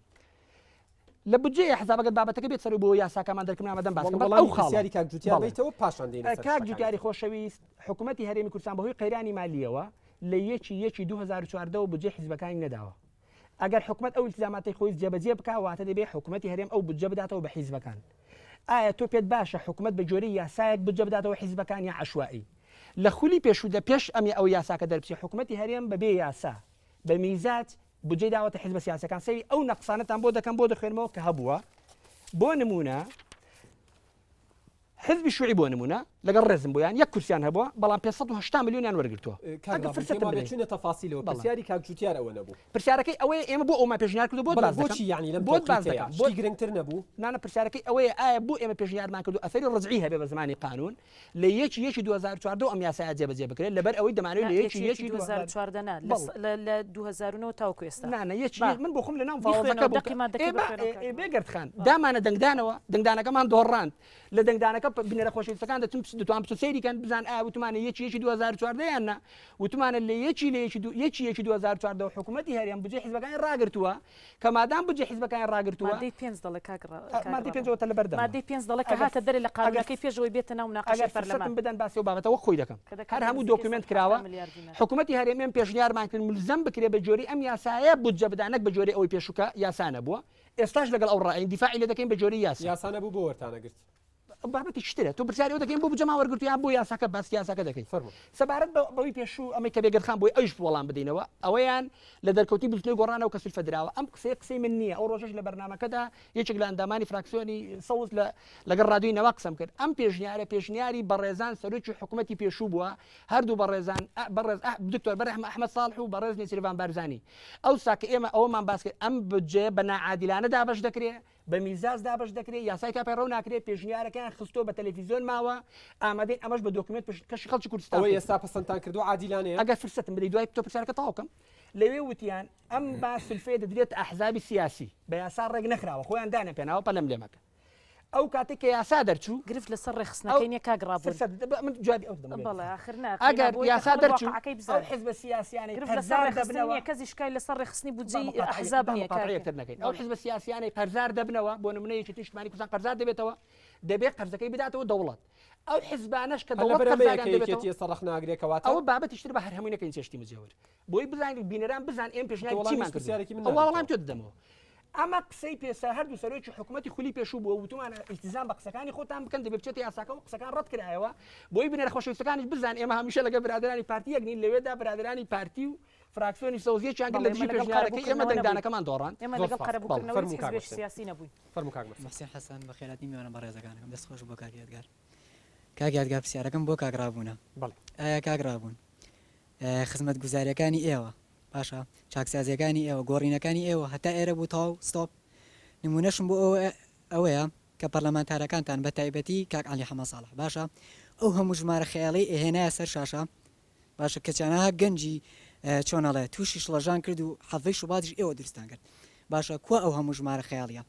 لە بودجەی ئەحزاب ئەگەر بابەتەکە بێت سەرەوە بۆ یاساکەمان دەرکەم ئامادەم باس بکەم. وەڵامی ئەو خاڵە. پرسیاری کاک جوتیار بەڵێ. بەیتەوە پاشان دێینە سەر کاک شتەکانی جوتیاری تر. خۆشەویست حکومەتی هەرێمی کوردستان بەهۆی قەیرانی مالییەوە لە یەکی یەکی 2014 وە بودجەی حیزبەکانی نەداوە. ئەگەر حکومەت ئەو ئیلتیزاماتەی خۆی جێبەجێ بکا واتە دەبێ حکومەتی هەرێم ئەو بودجە بداتەوە بە حیزبەکان. ئایا تۆ پێت باشە حکومەت بە گوێرەی یاسایەک بودجە بداتەوە حیزبەکان یا عەشوائی؟ لە خولی پێشوو لە پێش ئەم ئەو یاساکە دەربچێ حکومەتی هەرێم بەبێ یاسا بە میزاج بودجەی داوەتە حیزبە سیاسیەکان سەیری ئەو نەقسانەتان بۆ دەکەم بۆ دەخوێنمەوە کە هەبووە بۆ نمونە حزبی شوعی بۆ نمونە لەگەڵ ڕێزم بۆیان یەک کورسیان هەبووە بەڵام 580 میلیۆنیان وەرگرتووە کاک ئەگەر فرسەتم فرسەتم بدەی. چونە تەفاسیلەوە بەڵێ. پرسیاری کاک جوتیار ئەوە نەبوو پرسیارەکەی ئەوەیە ئێمە بۆ ئەومان پێشنیار کردو بۆت بەڵێ باس دەکەم بۆچی یعنی لەم بۆت باس تەوقیتەیە دەکەم بۆت شتی گرنگتر نەبوو نانە پرسیارەکەی ئەوەیە ئایا بۆ ئێمە پێشنیارمان کردو ئەثەری ڕەجعی هەبێ بە زمانی قانون لە یەکی یەکی 2014 ئەم یاسایە جێبەجێ بکرێت لەبەر ئەوەی دەمانەوێت نا، لە یەکی یەکی یەکی یەکی 2014 نا، لە بەڵێ. س- لە لە 2009 تاوەکو ئێستا. نا نا یەکی با. من بۆ خۆم لە ناو بیخوێنەوە، فاوەزەکە بووم دەقی مادەکەی ئێ با- بخوێنەوە ئێ- کاک ئێ ڕابوون. بێگەرد خان دامانە دەنگدانەوە دەنگدانەکەمان دۆڕاند لە دەنگدانەکە بینەرە خۆشەویستەکان دەچن دەتوان بچن سەیری کەن بزان ئایا وتمانە یەکی یەکی 2014 یان نا وتمانە لە یەکی لە یەکی دوو یەکی یەکی 2014 حکوومەتی هەرێم بودجەی حیزبەکانی ڕاگرتووە کە مادام بودجەی حیزبەکانی ڕاگرتووە مادەی پێنج دەڵێ کاک ڕا- کاک مادەی ڕابوون. پێنج ئەوەتە لەبەردەمە. مادەی پێنج دەڵێ کە ئەگەر- هاتە دەرێ لە ئەگەر- قانونەکەی پێش ئەوەی بێتە ناو مناقەشەی ئەگەر پەرلەمان. فرسەتم بدەن باسی ئەو بابەتە وەک خۆی دەکەم کە دەکات هەر هەموو نزیکەی دۆکیومێنت 170 کراوە ملیار دینار. حکوومەتی هەرێم ئێمە پێشنیارمان کرد ملزەم بکرێ بە جۆری ئەم یاسایە بودجە بدا نەک بە جۆری ئەوەی پێشوو کە یاسا نەبووە ئێستاش لەگەڵ ئەو ڕایین دیفاعی لێ دەکەین بە جۆری یاسا. یاسا نەبوو بۆ وەرتانەگرت؟ بابەتی شترە تۆ پرسیاری ئەوە دەکەین بۆ بودجەمان وەرگرتوو یان بۆ یاساکە باسی یاساکە دەکەین فەرموو. سەبارەت بە بەوەی پێشوو ئەمەی کە بێگەرد خان بۆی ئەویش وەڵام بدەینەوە ئەوەیان لە دەرکەوتنی بزوتنەوەی گۆڕانەوە کە سولفە دراوە ئەم قسەیە قسەی من نییە ئەو ڕۆژەش لە بەرنامەکەدا یەکێک لە ئەندامانی فراکسیۆنی سەوز لە لەگەڵ ڕادیۆی نەوا قسەم کرد ئەم پێشنیارە پێشنیاری بەڕێزان سەرۆکی حکوومەتی پێشوو بووە هەردوو بەڕێزان بەڕێز دکتۆر بەرهەم ئەحمەد ساڵح و بەڕێز نێچیرڤان بارزانی ئەوسا کە ئێمە ئەوەمان باس کرد ئەم بودجەیە بە ناعادیلانە دابەش دەکرێ بە میزاج دابەش دەکرێ یاسای تا پەیڕەو ناکرێ پێشنیارەکەیان خستووە بە تەلەفیزیۆن ماوە ئامادەین ئەمەش بە دۆکیومێنت پێشکەشی خەڵکی کوردستان ئەوەی بکەین. ئێستا پەسەندتان کردووە عادیلانەیە؟ ئەگەر فرسەتم بدەی دوای تۆ پرسیارەکە تەواو کەم لەوێ وتیان ئەم با سولفەیە دەدرێتە ئەحزابی سیاسی بە یاسا ڕێک نەخراوە خۆیان دانیان پێناوە پەلەم لێ مەکە ئەو کاتێک کە یاسا دەرچوو گرفت لەسەر ڕێکخستنەکەی نییە کاک ڕابوون. فرسەت بدە من جوابی ئەو دەدەمەوە. بەڵێ ئاخر نا ئەگەر بۆی کە یاسا خەڵک دەرچوو واقعەکەی ئەو بزانێ. حزبە سیاسیانەی گرفت لەسەر قەرزار ڕێکخستن دەبنەوە نییە کەس ئیشکای لەسەر ڕێکخستنی با بودجەی مقاتعە ئەحزاب با نییە مقاتعە کاک یەکتر نەکەین ئەو بەڵێ. حزبە سیاسیانەی قەرزار دەبنەوە بۆ نمونە یەکێتی نیشتمانی کوردستان قەرزار دەبێتەوە دەبێت قەرزەکەی بداتەوە دەوڵەت ئەو حزبانەش کە هەر دەوڵەت لەبەر ئەمەیە قەرزاریان کە دەبێتەوە یەکێتی ئێستا ڕەخنە ئەگرێ کەواتە ئەوە بابەتی شتر بە هەر هەمووی نەکەین چێشتی مجێور بۆی بزانین بینەران بزان ئێمە تۆ پێشنیاری وەڵامی چیمان هیچ کردووە پرسیارێکی من ئەوە وەڵام نادەیتەوە. تۆ دەدەمەوە ئەمە قسەی پێسا هەردوو سەرۆکی حکومەتی خولی پێشوو بووە وتومانە ئیلتیزام بە قسەکانی خۆتان بکەن دەبێ بچێتە یاساکەوە قسەکان ڕەت کرایەوە بۆی بینەرە خۆشەویستەکانیش بزان ئێمە هەمیشە لەگەڵ برادەرانی پارتی یەک نین لەوێدا برادەرانی پارتی و فراکسیۆنی سەوز یەکیان کرد بەڵێ لە ئێمە دژی لەگەڵ پێشنیارەکەی ئێمە قەرەبووکردنەوە نەبووین. دەنگدانەکەمان دۆڕاند ئێمە زۆر لەگەڵ سپاس. بەڵێ قەرەبووکردنەوەی فەرموو هیچ کاک حزبێکی محسن. سیاسی نەبووین. فەرموو کاک محسن. محسن حەسەن بەخێرهاتنی میوانە بەڕێزەکانەکەم دەست خۆش بۆ کاک یادگار کاک یادگار پرسیارەکەم بۆ کاک ڕابوونە بەڵێ. ئایا کاک ڕابوون خزمەتگوزاریەکانی ئێوە باشە چاکسازیەکانی ئێوە گۆڕینەکانی ئێوە هەتا ئێرە بوو تەواو ستۆپ نمونەشم بۆ ئەوە ئەوەیە کە پەرلەمانتارەکانتان بە تایبەتی کاک عەلی حەمە ساڵح باشە ئەو هەموو ژمارە خەیاڵی ئەهێنایە سەر شاشە باشە کە چەنەها گەنجی چۆن ئەڵێ تووشی شڵەژان کرد و حەڤەی شوباتیش ئێوە دروستان کرد باشە کوا ئەو هەموو ژمارە خەیاڵیە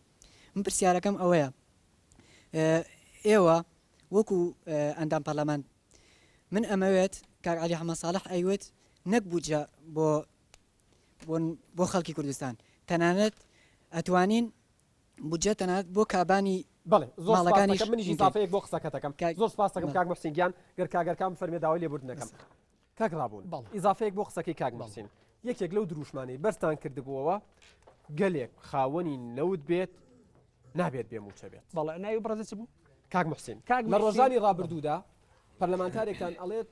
من پرسیارەکەم ئەوەیە ئێوە وەکو ئەندام پەرلەمان من ئەمەوێت کاک عەلی حەمە ساڵح ئەیوت نەک بودجە بۆ بۆ خەڵکی کوردستان تەنانەت ئەتوانین بودجە تەنانەت بۆ کابانی بەڵێ زۆر سپاس ماڵەکانیش دەکەم منیش بکەین. ئیزافەیەک بۆ قسەکەت دەکەم کاک زۆر سپاس دەکەم بەڵێ. کاک محسین گیان گەر کاگەرکان بفەرمێ داوای لێبوردن دەکەم کاک ڕابوون بەڵێ. ئیزافەیەک بۆ قسەکەی کاک محسین یەکێک لەو دروشمانەی بەرزتان کردبووەوە گەلێک خاوەنی نەوت بێت نابێت بێ مووچە بێت. بەڵێ ناوی بەڕێزت چ بوو؟ کاک محسین کاک لە محسین ڕۆژانی ڕابردوودا پەرلەمانتارێکتان ئەڵێت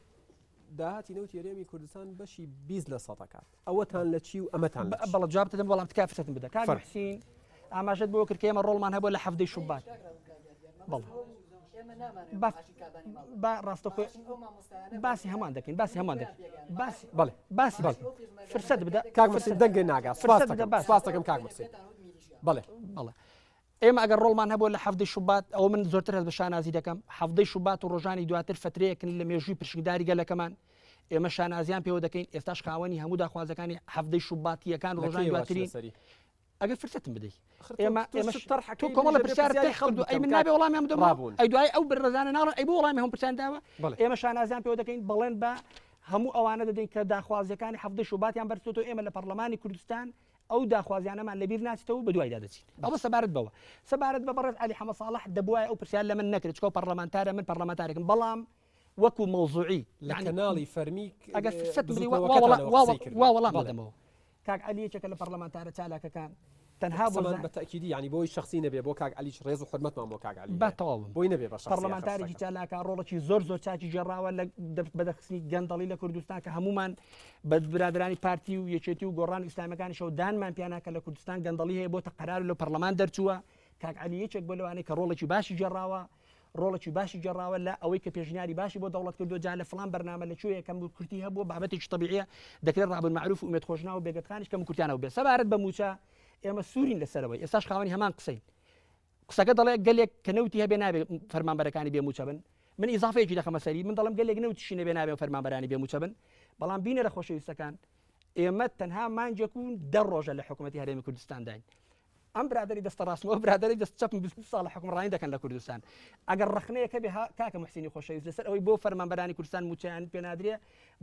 داهاتی نەوتی هەرێمی کوردستان بەشی 20 لە سەدەکات ئەوەتان لە چی و ئەمەتان لە چی؟ بەڵێ جواب دەدەم بەڵام تکایە فرسەتم بدە کاک فەرموو. محسین ئاماژەت بۆ کرد کە ئێمە ڕۆڵمان هەبووە لە حەڤدەی شوبات بەڵێ با با ڕاستەخۆ باسی هەمان دەکەین باسی هەمان دەکەین باسی بەڵێ باسی بەڵێ فرسەت بدە کاک محسین دەنگێ ناگا سپاس فرسەت بدە دەکەم باس سپاس دەکەم کاک محسین بەڵێ بەڵێ ئێمە ئەگەر ڕۆڵمان هەبووە لە حەڤدەی شوبات ئەوە من زۆرتر هەست بە شانازی دەکەم حەڤدەی شوبات و ڕۆژانی دواتر فترەیەکن لە مێژووی پرشنگداری گەلەکەمان ئێمە شانازیان پێوە دەکەین ئێستاش خاوەنی هەموو داخوازەکانی حەڤدەی شوباتیەکان لە ڕۆژانی کەیەوە دواترین چنە سەری؟ ئەگەر فرسەتم بدەی ئەخر تۆ ئێمە تۆ ئێمە شت تەرح تۆ ئەکەی کۆمەڵە منیش ئەبێ پرسیارت پرسیاری تەرح خەڵک کردو ئەی بکەم من کاک نابێ وەڵامیان بدەمەوە ڕابوون. ئەی دوای ئەو بەڕێزانە ناڵێن ئەی بۆ وەڵامی هەموو پرسیان داوە بەڵێ. ئێمە شانازیان پێوە دەکەین بەڵێن بە هەموو ئەوانە دەدەین کە داخوازیەکانی حەڤدەی شوباتیان بەرزکردۆتەوە ئێمە لە پەرلەمانی کوردستان. ئەو داخوازیانەمان لەبیر ناچێتەوە و بەدوایدا دەچین. ئەوە سەبارەت بەوە. سەبارەت بە بەڕێز عەلی حەمە ساڵح دەبوایە ئەو پرسیارە لە من نەکرێت چونکە ئەو پەڕلەمانتارە من پەڕلەمانتارێکم بەڵام وەکو مەوزوعی لە یەعنی کەناڵی فەرمی ئەگەر فرسەتم بدەی وا وا بزووتنەوەکەتانەوە وا قسەی کردووە. وا وەڵام بەڵێ. دەدەمەوە. کاک عەلی یەکێکە لە پەڕلەمانتارە چالاکەکان تەنها بۆ قسەمان بە تەئکیدی یانی بۆی شەخسی نەبێ بۆ کاک عەلیش ڕێز و حورمەتمان بۆ کاک عەلی با هەیە تەواو بم. بۆی نەبێ بە شەخسی ئاخر پەڕلەمانتارێکی شتەکە. چالاکە ڕۆڵێکی زۆر زۆر چاکی گێڕاوە لە بەدەرخستنی گەندەڵی لە کوردستان کە هەموومان بە برادەرانی پارتی و یەکێتی و گۆڕان و ئیسلامیەکانیشەوە دانمان پیانا کە لە کوردستان گەندەڵی هەیە بۆتە قەرار و لە پەڕلەمان دەرچووە کاک عەلی یەکێک بۆ لەوانەی کە ڕۆڵێکی باشی گێڕاوە ڕۆڵێکی باشی گێڕاوە لە ئەوەی کە پێشنیاری باشی بۆ دەوڵەت کردووە جا لە فڵان بەرنامە لە کوێیە کەم و کورتی هەبووە بابەتێکی تەبیعیە دەکرێت ڕابون مەعروف و ئومێد خۆشناو و بێگەرد خانیش کەم و کورتیان هەبووبێت سەبارەت بە مووچە ئێمە سوورین لەسەرەوەی ئێستاش خاوەنی هەمان قسەین قسەکە دەڵێ گەلێک کە نەوتی هەبێ نابێ فەرمانبەرەکانی بێ مووچە بن من ئیزافەیەکی دەخەمە سەری من دەڵێم گەلێک نەوتیشی نەبێ نابێ فەرمانبەرانی بێ مووچە بن بەڵام بینەرە خۆشەویستەکان ئێمە تەنها مانگێک و دە ڕۆژە لە حکوومەتی هەرێمی کوردستانداین ئەم برادری دەستە ڕاستمەوە برادری دەست چەپم 20 ساڵە حکومڕانی دەکەن لە کوردستان ئەگەر ڕخنەیەکە بێ کاکە محسینی خۆشەویست لەسەر ئەوەی بۆ فەرمانبەرانی کوردستان مووچەیان پێنادرێ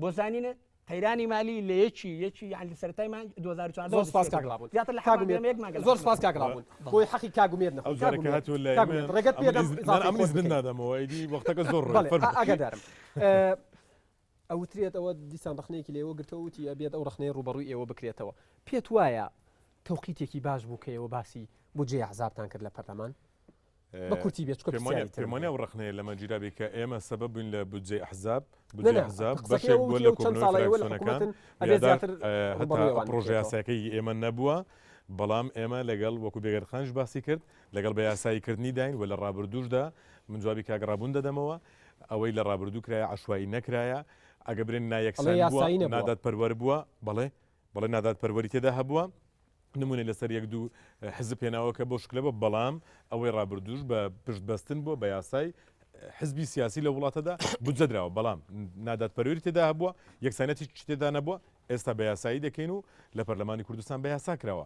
بۆ زانینت قەیرانی مالی لە یەکی یەکی یانی لە سەرەتای مانگ 2014 زۆر سپاس کاک ڕابوون زیاتر لە کاک ئومێد یەک مانگە لە زۆر حکومەت. سپاس کاک ڕابوون بۆی حەقی کاک ئومێد نەخۆم ئەو کاک جارە کە ئومێد هاتووە لای کاک من ئومێد ڕێگەت ئەمن پێدەم ئیزن ئیزافەی ئەمن خۆت ئیزنت بکەی نادەمەوە ئیدی وەختەکە زۆر ڕۆی بەڵێ فەرموو ئا- ئاگادارم ئە، ئەوترێت ئەوە دیسان ڕەخنەیەکی لە ئێوە گرتەوە وتی ئەبێت ئەو ڕەخنەیە ڕووبەڕووی ئێوە بکرێتەوە پێت وایە تەوقیتێکی باش بوو کە ئێوە باسی بودجەی ئەحزابتان کرد لە پەرلەمان؟ بە کورتی بێت چونکە پرسیاری ترم پێم وانیە هەیە. ئەو ڕەخنەیە لەمە گیرابێ کە ئێمە سەبەب بووین لە بودجەی ئەحزاب، نا بودجەی نا ئەحزاب قسەکەی بەشێک ئەوە بووە وتی لە ئەو چەند کۆبوونەوەی ساڵە ئێوە لە فراکسیۆنەکان، حکوومەتن ئەبێ یادار زیاتر هەتا ڕووبەڕووی ئەوان پڕۆژە بکرێتەوە. یاسایەکەی ئێمە نەبووە، بەڵام ئێمە لەگەڵ وەکو بێگەرد خانیش باسی کرد لەگەڵ بە یاسایی کردنی داین و لە ڕابردووشدا من جوابی کاک ڕابوون دەدەمەوە ئەوەی لە ڕابردوو کرایە عەشوایی نەکرایە ئەگە برێن ئەڵێ نایەکسانی بووە یاسایی نەبووە. نادادپەروەر بووە بەڵێ بەڵێ نادادپەروەری تێدا هەبووە نمونەی لەسەر یەک دوو حزب هێناوە کە بۆ شکلە بە بەڵام ئەوەی ڕابردووش بە پشت بەستن بووە بە یاسای حزبی سیاسی لە وڵاتەدا بودجە دراوە بەڵام نادادپەروەری تێدا هەبووە یەکسانەتی تێدا نەبووە ئێستا بە یاسایی دەکەین و لە پەرلەمانی کوردستان بە یاسا کراوە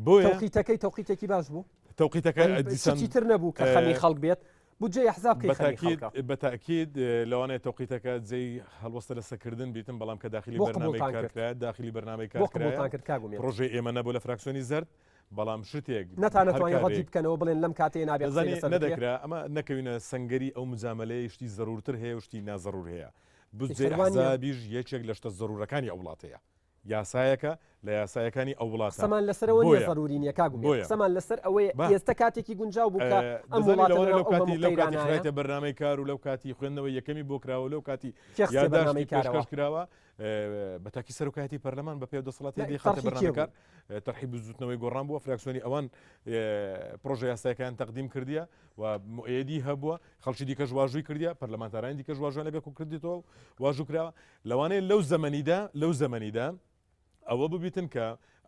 بۆیە تەوقیتەکەی تەوقیتێکی باش بوو تەوقیتەکە دیسان چی تر نەبوو کە خەمی خەڵک بێت بودجەی ئەحزاب کەی خەمی بەتاکید خەڵکە؟ بەتاکید لەوانەیە تەوقیتەکە جێی هەڵوەستە لەسەرکردن بیتن بەڵام کە داخلی بۆ بەرنامەی قبوڵتان کار کرد؟ کرایە داخلی بەرنامەی بۆ کار کرایە قبوڵتان کرد کاک ئومێد؟ پڕۆژەی ئێمە نەبوو لە فراکسیۆنی زەرد بەڵام شتێک هەر نەتانەتوانی ڕەدی کارێک بکەنەوە بڵێن لەم کاتەیە نابێ قسەی دەزانی لەسەر بکرێ؟ نەدەکرا ئەمە نەکەوینە سەنگەری ئەو مجامەلەیە شتی زەرورتر هەیە و شتی نازەرور هەیە بودجەی ئیتر وا نییە؟ ئەحزابیش یەکێک لە شتە زەرورەکانی ئەو وڵاتەیە یاسایەکە لە یاسایەکانی ئەو وڵاتە. قسەمان لەسەر ئەوە نییە بۆیە. زەروری نییە کاک ئومێد، بۆیە. قسەمان لەسەر ئەوەیە با. ئێستە کاتێکی گونجاو بوو کە ئەم دەزانی وڵاتە لەوانەیە لەناو لەو ئەو کاتی هەموو لەو کاتی قەیرانایە. خرایتە بەرنامەی کار و لەو کاتی خوێندنەوەی یەکەمی بۆ کراوە و لەو کاتی کێ خستیە یاداشتی بەرنامەی کارەوە؟ پێشکەش کراوە بە تاکی سەرۆکایەتی پەرلەمان بە پێ دەسەڵاتی نا، دەیخاتە تەرحی کێ بەرنامەی بوو؟ کار تەرحی بزووتنەوەی گۆڕان بووە فراکسیۆنی ئەوان پڕۆژە یاسایەکەیان تەقدیم کردیە و موئەیەدی هەبووە خەڵکی دیکەش واژووی کردیە پەرلەمانتارانی دیکەش واژوویان لەگەڵ کۆ کردیتەوە و واژوو کراوە لەوانەیە لەو زەمەنیدا لەو زەمەنیدا ئەوە ببیتن کە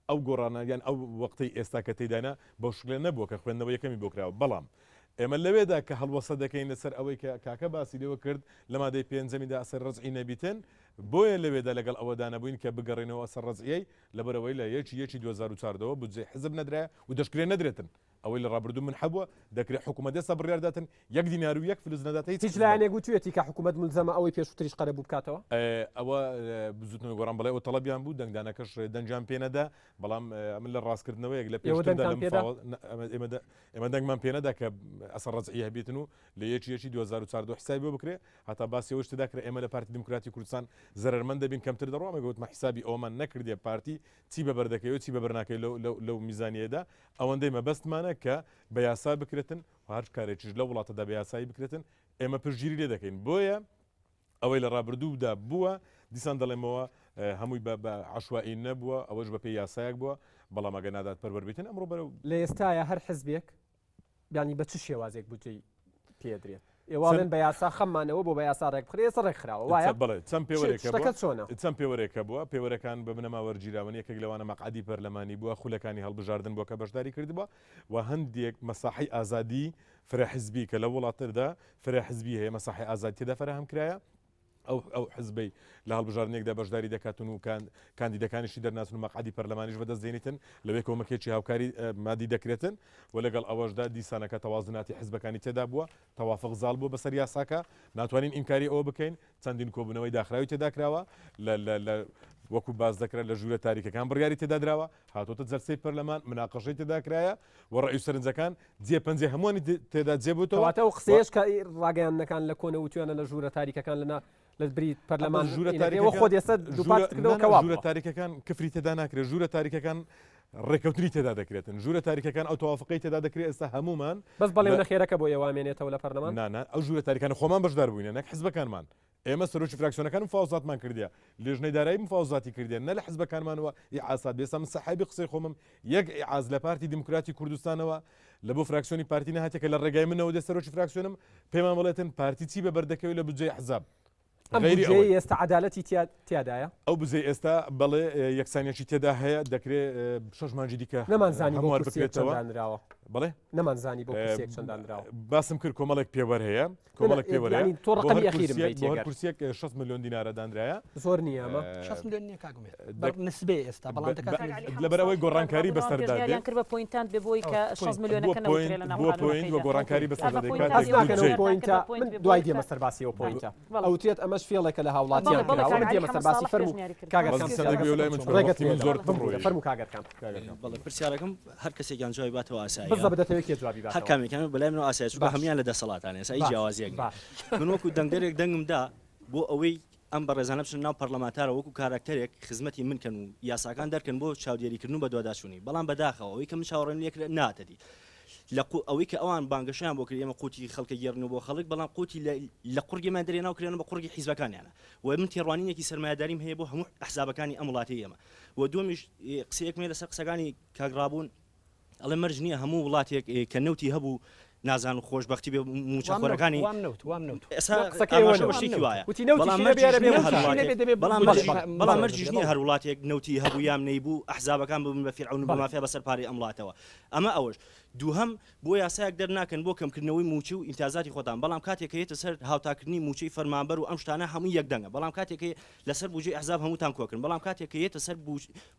ئەو گۆڕانە یان ئەو وەختەی ئێستا کە تێیدانە بەو شکلە نەبووە کە خوێندنەوە یەکەمی بۆ کراوە بەڵام ئێمە لەوێدا کە هەڵوەستە دەکەین لەسەر ئەوەی کە کاکە باسی لێوە کرد لە مادەی پێنجەمیدا ئەسەر ڕەجعی نەبیتن بۆیە لەوێدا لەگەڵ ئەوەدا نەبووین کە بگەڕێینەوە ئەسەر ڕەجعیەی لەبەرئەوەی لە یەکی یەکی 2014ەوە بودجەی حزب نەدرایە و دەشکرێ نەدرێتن ئەوەی لە ڕابردوو من هەبووە، دەکرێ حکوومەت ئێستا بڕیار داتن یەک دینار و یەک فلس نەداتە هیچ هیچ حزبێک. لایەنێک وتویەتی کە حکوومەت مولزەمە ئەوەی پێشووتریش قەرەبوو بکاتەوە؟ ئەوە بزووتنەوەی گۆڕان بەڵێ ئەوە تەڵەبیان بوو، دەنگدانەکەش دەنگیان پێ نەدا، بەڵام ئەمن لە ڕاستکردنەوەیەک لە ئێوە پێشتردا دەنگتان لە پێ دا؟ مفاوەز نا ئێمە دە ئێمە دەنگمان پێ نەدا کە ئەسەر ڕەجعی هەبیتن و لە یەکی یەکی 2014 حسابی بۆ بکرێ، هەتا باسی ئەوەش تێدا کرا ئێمە لە پارتی دیموکراتی کوردستان زەرەرمەند دەبین کەمتر دەڕوا، ئەمە گوتمان حسابی ئەوەمان نەکردیە پارتی چی بەبەر دەکەوێ و چی بەبەر ناکەوێ لەو لەو لەو میزانیەدا، ئەوەندەی مەبەستمانە کە بە یاسا بکرێتن و هەر کارێکیش لەو وڵاتەدا بە یاسایی بکرێتن ئێمە پشتگیری لێ دەکەین بۆیە ئەوەی لە ڕابردوودا بووە دیسان دەڵێمەوە هەمووی بە بە عەشوایی نەبووە ئەوەش بەپێی یاسایەک بووە بەڵام ئەگەر نادادپەروەر بیتن ئەمڕۆ بەرەو لە ئێستایا هەر حزبێک یانی بە چ شێوازێک بودجەی پێدرێت؟ ئێوە ئەڵێن بە یاسا خەممانەوە بۆ بە یاسا ڕێک بخرێ ئێستا ڕێک خراوە وایە؟ بەڵێ چەند پێوەرێک شتەکە چۆنە؟ چەند پێوەرێک هەبووە پێوەرەکان بە بنەما وەرگیراون یەکێک لەوانە مەقعەدی پەرلەمانی بووە خولەکانی هەڵبژاردن بووە کە بەشداری کردبووە و هەندێک مەساحەی ئازادی فرە حزبی کە لە وڵاتتردا فرە حزبی هەیە مەساحەی ئازادی تێدا فەراهەم کرایە ئەو ئەو حزبەی لە هەڵبژاردنێکدا بەشداری دەکاتن و کاندیدەکانیشی دەرناچن و مەقعەدی پەرلەمانیش بەدەست دێنیتن لەوێ کۆمەکێکی هاوکاری مادی دەکرێتن و لەگەڵ ئەوەشدا دیسانەکە تەوازناتی حزبەکانی تێدا بووە تەوافق زاڵ بووە بەسەر یاساکە ناتوانین ئینکاری ئەوە بکەین چەندین کۆبوونەوەی داخراوی تێدا کراوە لە لە لە وەکو باس دەکرا لە ژوورە تاریکەکان بڕیاری تێدا دراوە، هاتۆتە جەلسەی پەرلەمان مناقەشەی تێدا کرایە و ڕەئی و سەرنجەکان جێ پەنجەی هەمووانی تێدا جێ بووتەوە. کەواتە ئەو قسەیەش کە ڕاگەیاندنەکان لە کۆنە وتویانە لە ژوورە تاریکەکان لە لە بری پەرلەمان ژوورە ئینەکەی تاریکەکان خۆت ئێستا دووپات ژوورە کردەوە نا کە نا وا ژوورە بووە. تاریکەکان کفری تێدا ناکرێت ژوورە تاریکەکان ڕێکەوتنی تێدا دەکرێتن ژوورە تاریکەکان ئەو تەوافقەی تێدا دەکرێت ئێستا هەموومان بەس بەڵێ و لە نەخێرەکە بۆ ئێوە ئەمێنێتەوە لە پەرلەمان؟ نا نا ئەو ژوورە تاریکانە خۆمان بەشدار بووینە نەک حزبەکانمان ئێمە سەرۆکی فراکسیۆنەکان مفاوەزاتمان کردیە، لیژنەی دارایی مفاوەزاتی کردیە، نە لە حزبەکانمانەوە ئیعازات بێ، ئێستا من سەحێبی قسەی خۆمم، یەک ئیعاز لە پارتی دیموکراتی کوردستانەوە لە بۆ فراکسیۆنی پارتی نەهاتیە کە لە ڕێگای منەوە دێ سەرۆکی فراکسیۆنم پێمان بڵێتن پارتی چی بە بەردەکەوێ لە بودجەی ئەحزاب ئەم غەیری بودجەیەی ئەوەی. ئێستا عەدالەتی تیا تیادایە؟ ئەو بودجەی ئێستا بەڵێ یەکسانیەکی تێدا هەیە، دەکرێ شەش مانگی دیکە نەمانزانی بۆ هەموار کورسییەک چەند بکرێتەوە. دانراوە. بەڵێ؟ نەمانزانی بۆ کورسییەک چەند دانراوە. باسم کرد کۆمەڵێک پێوەر هەیە کۆمەڵێک پێوەر هەیە یانی تۆ بۆ هەر ڕەقەمی ئەخیرم کورسییەک بەیت بۆ هەر ئەگەر. کورسییەک 60 ملیۆن دینارە دانرایە. زۆر نییە ئەمە؟ 60 ملیۆن نییە کاک ئومێد بە نسبەیە ئێستا بەڵام دەکات کاک عەلی حەمە لەبەر ئەوەی ساڵح، کاک گۆڕانکاری ڕابوون ئەوان بەسەردا دێت. پێشنیاریان کرد بە point انت بێ بۆی کە 60 بووە ملیۆنەکە پۆینت نەوترێ لە ناو بووە point و قانوونەکەیدا. گۆڕانکاری ئا بەسەردا بە دێت point انت کاتێک هەست ناکەن بودجەی ئەو point ە بە point من بێ دوای بۆی دێمە کە سەر باسی ئەو point ە بەڵێ. ئەوترێت ئەمەش فێڵێکە لە هاوڵاتیان بەڵێ بەڵێ کراوە کاک من عەلی دێمە حەمە سەر باسی ساڵح فەرموو پێشنیاری کرد. کاک بەس ئەرکان سەدەک بێ لای من چونکە ڕێگەت وەختی من پێ زۆر دەدەم. پڕ بمبورە ڕۆیی. فەرموو کاک ئەرکان. بەڵێ پرسیارەکەم هەر کەسێکیان جوابی باتەوە ئاساییە. بزەبت دەتەوێت کێ جوابی هەر باتەوە؟ کامێکیان بەلای منەوە ئاسایە چونکە باش. هەموویان لە دەسەڵاتان ئێستا هیچ باش جیاوازیەک نییە. باش. من وەکو دەنگدەرێک دەنگم دا بۆ ئەوەی ئەم بەڕێزانە بچنە ناو پەرلەمانتارەوە وەکو کاراکتەرێک خزمەتی من کەن و یاساکان دەرکەن بۆ چاودێریکردن و بەدواداچوونی بەڵام بەداخەوە ئەوەی کە من چاوەڕێم لێکرا ناتە دی لە قو ئەوەی کە ئەوان بانگەشەیان بۆ کرد ئێمە قوتی خەڵکە گێڕنەوە بۆ خەڵک بەڵام قوتی لە لە قوڕگی مان دەرێنا و کرێنەوە بە قوڕگی حیزبەکانیانە و من تێڕوانینێکی سەرمایەداریم هەیە بۆ هەموو ئەحزابەکانی ئەم وڵاتەی ئێمە و دووەمیش قسەیەکم هەیە لەسەر قسەکانی کاک ڕابوون ئەڵێ مەرج نییە هەموو وڵاتێک کە نەوتی هەبوو نازانم خۆشبەختی بێ مووچەخۆرەکانی وام نەوت وام نەوت ئێستا قسەکەی ئەوە ئاماژە بە نەوت. شتێکی وایە وتی نەوتیشی بەڵام نەبێ مەرجیش ئەرە بێ نییە هەر مووچە. وڵاتێک نەبێ دەبێ بەڵام بودجەی مەرجیش بەڵێ، بەڵام بەڵێ، مەرجیش نییە بەڵێ. هەر وڵاتێک نەوتی هەبوو یان نەیبوو ئەحزابەکان ببن بە فیرعەون و بە بەڵێ. مافیا بەسەر پارەی ئەم وڵاتەوە ئەمە ئەوەش دووهەم بۆ یاسایەک دەرناکەن بۆ کەمکردنەوەی مووچە و ئیمتیازاتی خۆتان بەڵام کاتێک کە یەتە سەر هاوتاکردنی مووچەی فەرمانبەر و ئەم شتانە هەمووی یەک دەنگە بەڵام کاتێک کە لەسەر بوجەی ئەحزاب هەمووتان کۆکن بەڵام کاتێک کە یەتە سەر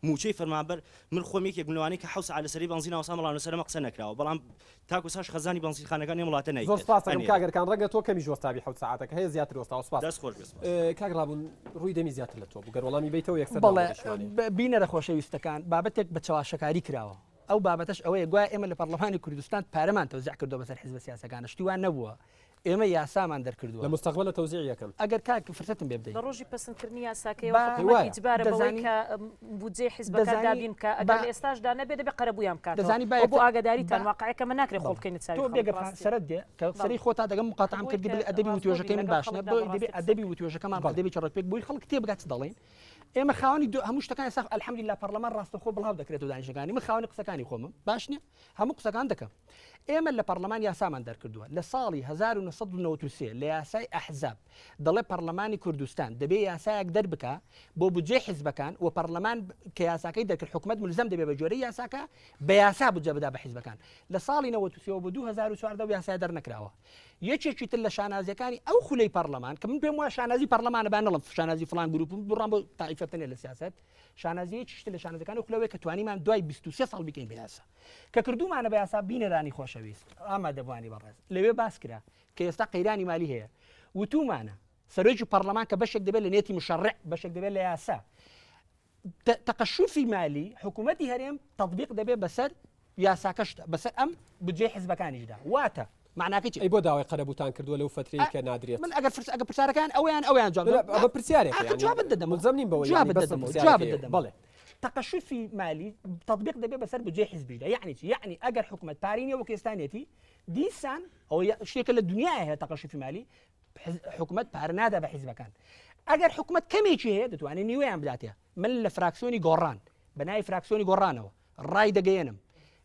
مووچەی فەرمانبەر من خۆم یەکێکم لەوانەی کە حەوت سەعات لەسەری بەنزین وەستام بەڵام لەسەر ئەمە قسە نەکراوە بەڵام تاکو ئێستاش خەزانی بەنزینخانەکانی ئەم وڵاتە زۆر نایکرد سپاس دەکەم ئەنێرێت. کاک ئەرکان ڕەنگە تۆ کەمیش وەستابی حەوت سەعاتەکە هەیە زیاتر وەستاوە سپاس. دەست خۆش بێ سپاس. کاک ڕابوون ڕووی دەمی زیاتر لە تۆ بوو گەر وەڵامی بەیتەوە یەکسەر بەڵێ ناوەندەشمانێ. بینەرە خۆشەویستەکان بابەتێک بە چەواشەکاری کراوە ئەو بابەتەش ئەوەیە گوایە ئێمە لە پەڕلەمانی کوردستان پارەمان تەوزیع کردووە بەسەر حیزبە سیاسەکانە شتی وا نەبووە ئێمە یاسامان دەرکردووە. لە مستەقبەلە تەوزیعی ئەکەن. ئەگەر کاک فرسەتم پێ بدەی. لە ڕۆژی پەسندکردنی یاساکەیەوە با حکوومەت وایە. ئیجبارە بەوەی دەزانی کە بودجەی حیزبەکان دەزانی دابین بکا با ئەگەر لە ئێستاشدا نەبێ دەبێ قەرەبوویان بکاتەوە دەزانی با وە بۆ یەکسەر ئاگاداریتان با واقعەکە مە ناکرێ خۆڵ بەڵێ بکەینە چاوی تۆ خەڵک بێگە ڕاستیە سەرت دێ کە بەڵێ سەری خۆتا دەگەم مقاتەعەم بۆی کردی کە بڵێ ئەدەبی ڕاستگۆ بین وتوێژەکەی من لەگەڵ باش نیە خەڵکدا بۆ بە دەبێ ڕاستی قسە ئەدەبی بکەین. وتوێژەکەمان بەڵێ. ئەدەبێکی ڕێکوپێک بۆی خەڵک تێبگات چ دەڵێین ئێمە خاوەنی دو هەموو شتەکان ئێستا الحمدللە پەڕلەمان ڕاستەوخۆ بڵاو دەکرێتەوە دانیشتنەکانی من خاوەنی قسەکانی خۆمم باش نیە هەموو قسەکان دەکەم ئێمە لە پەڕلەمان یاسامان دەرکردووە لە ساڵی 1993 لە یاسای ئەحزاب دەڵێ پەڕلەمانی کوردستان دەبێ یاسایەک دەربکا بۆ بودجەی حیزبەکان و پەڕلەمان کە یاساکەی دەرکرد حکومەت ملزەم دەبێ بە گوێرەی یاساکە بە یاسا بودجە بدا بە حیزبەکان لە ساڵی 93 بۆ 2014 و یاسای دەرنەکراوە یەکێکی تر لە شانازیەکانی ئەو خولەی پەڕلەمان کە من پێم وایە شانازی پەڕلەمانە با نەڵێم شانازی فڵان گروپ بڕام بۆ تائیفە تەنێ لە سیاسەت شانازی یەکێکی تر لە شانازیەکانی ئەو خولەوەیە کە توانیمان دوای 23 ساڵ بیکەین بە یاسا کە کردوومانە بە یاسا بینەرانی خۆشەویست ئامادەبووانی بەڕێز لەوێ باس کرا کە ئێستا قەیرانی مالی هەیە وتومانە سەرۆکی پەڕلەمان کە بەشێک دەبێت لە نێتی مشەڕع بەشێک دەبێت لە یاسا تەقەشوفی مالی حکوومەتی هەرێم تەطبیق دەبێت بەسەر یاساکەشدا بەسەر ئەم بودجەی حزبەکانیشدا واتە معناکەی چی ئەی بۆ داوای قەرەبووتان کردووە لەو فەترەی کە نادرێت؟ من ئەگەر فرس ئەگە پرسیارەکان ئەویان ئەویان جواب لا، ئەوە پرسیارێکە ئاخر یانی جوابت دەدەمەوە ملزەم نیم بەوەی جوابت یانی بەس دەدەمەوە پرسیارەکەی جوابت دەدەمەوە بەڵێ تەقەشوفی مالی تەطبیق دەبێت بەسەر بودجەی حزبیشدا یعنی چی یعنی ئەگەر حکومەت پارەی نییە وەک ئێستا نیەتی دیسان ئەوە شتێکە لە دنیایا هەیە تەقەشوفی مالی حکومەت پارە نادا بە حیزبەکان ئەگەر حکومەت کەمێکی هەیە دەتوانێت نیوەیان بداتێ من لە فراکسیۆنی گۆڕان بە ناوی فراکسیۆنی گۆڕانەوە ڕای دەگەیەنم